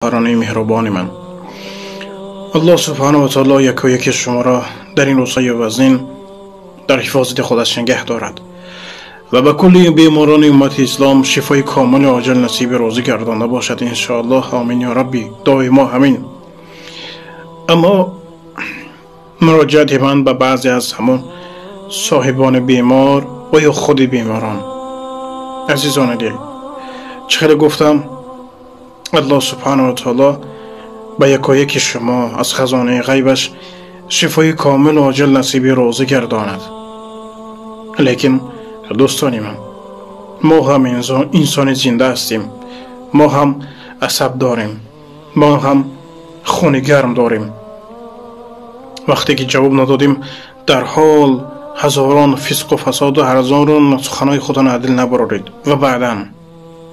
Хоҳарони меҳрубони ман, Аллоҳ субҳанаҳу ва таоло якояки шуморо дар ин рӯзҳои вазнин дар ҳифозати худаш нигаҳ дорад ва ба кулли беморони уммати ислом шифои комили оҷил насиби рӯзӣ гардонда бошад, иншоаллоҳ. Омин ё рабби. Дуои мо ҳамин. Аммо муроҷиати ман ба баъзе аз ҳамон соҳибони бемор ва ё худи беморон. Азизони дил, чӣ хеле гуфтам, Аллоҳ субҳанаҳу ва таоло ба якояки шумо аз хазонаи ғайбаш шифои комилу оҷил насиби рӯзӣ гардонад. Лекин дӯстони ман, мо ҳам инсони зинда ҳастем, мо ҳам асаб дорем, мо ҳам хуни гарм дорем. Вақте ки ҷавоб надодем, дар ҳол ҳазорон фисқу фасоду ҳазорон суханҳои худро аз дил набароред. Ва баъдан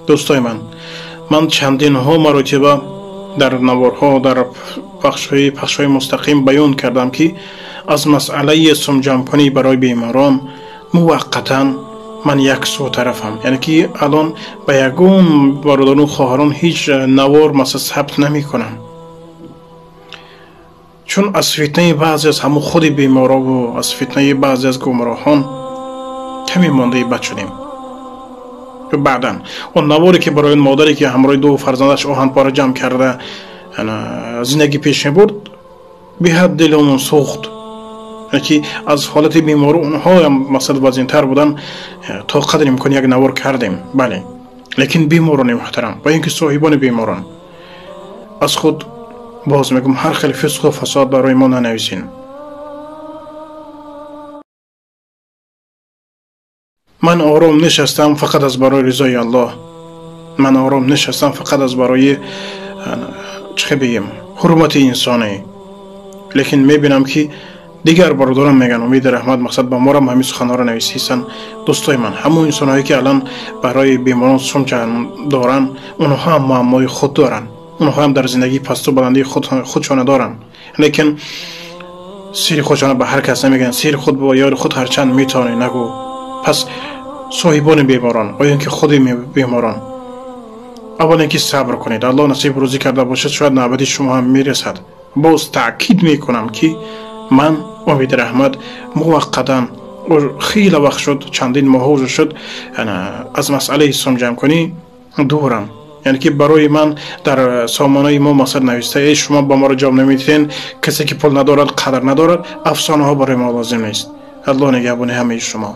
дӯстои ман, ман чандинҳо маротиба дар наворҳо, дар пахшҳои мустақим баён кардам, ки аз масъалаи сумҷамъкунӣ барои беморон муваққатан ман як сӯ тарафам, яъне ки алон ба ягон бародару хоҳарон ҳеҷ навор масъала сабт намекунам, чун аз фитнаи баъзе аз ҳамон худи беморову аз фитнаи баъзе аз гумроҳон каме мондаи бад шудем. Баъдан он наворе ки барои модаре ки ҳамроҳи ду фарзандаш оҳанпора ҷамъ карда зиндагӣ пеш мебурд, беҳад диломон сӯхт, ки аз ҳолати бемору онҳоям мақсад вазинтар будан, то қадри имкон як навор кардем. Бале, лекин беморони муҳтарам ва ин ки соҳибони беморон, аз худ боз мегӯм, ҳар хел фисқу фасод барои мо нанависен. Ман ором нишастам фақат аз барои ризои Аллоҳ, ман ором нишастам фақат аз барои чӣ бигем, ҳурмати инсонӣ. Лекин мебинам ки дигар бародарон мегӯянд, Умиди Раҳмат мақсад ба морам ҳамин суханҳоро нависистанд. Дӯстои ман, ҳамон инсонҳое ки алан барои беморон сум ҷамъ доранд, онҳо ҳам муаммои худ доранд, онҳо ҳам дар зиндагии пасту баландии худшона доранд, лекин сири худшона ба ҳар кас намегӯянд. Сири худ бо ёри худ ҳарчанд метавонӣ нагӯ. Пас соҳибони беморон ва ин ки худи беморон, аввал ин ки сабр кунед, Аллоҳ насиб рӯзӣ карда бошад, шояд навбати шумо ҳам мерасад. Боз таъкид мекунам, ки ман Умиди Раҳмат муваққатан хеле вақт шуд, чандин моҳо шуд, аз масъалаи сумҷамъкунӣ дурам. Яъне ки барои ман дар сомонаи мо мақсад нависта, эй шумо ба моро ҷавоб намедиҳед, касе ки пул надорад қадр надорад, афсонаҳо барои мо лозим нест. Аллоҳ нигаҳбони ҳамаи шумо.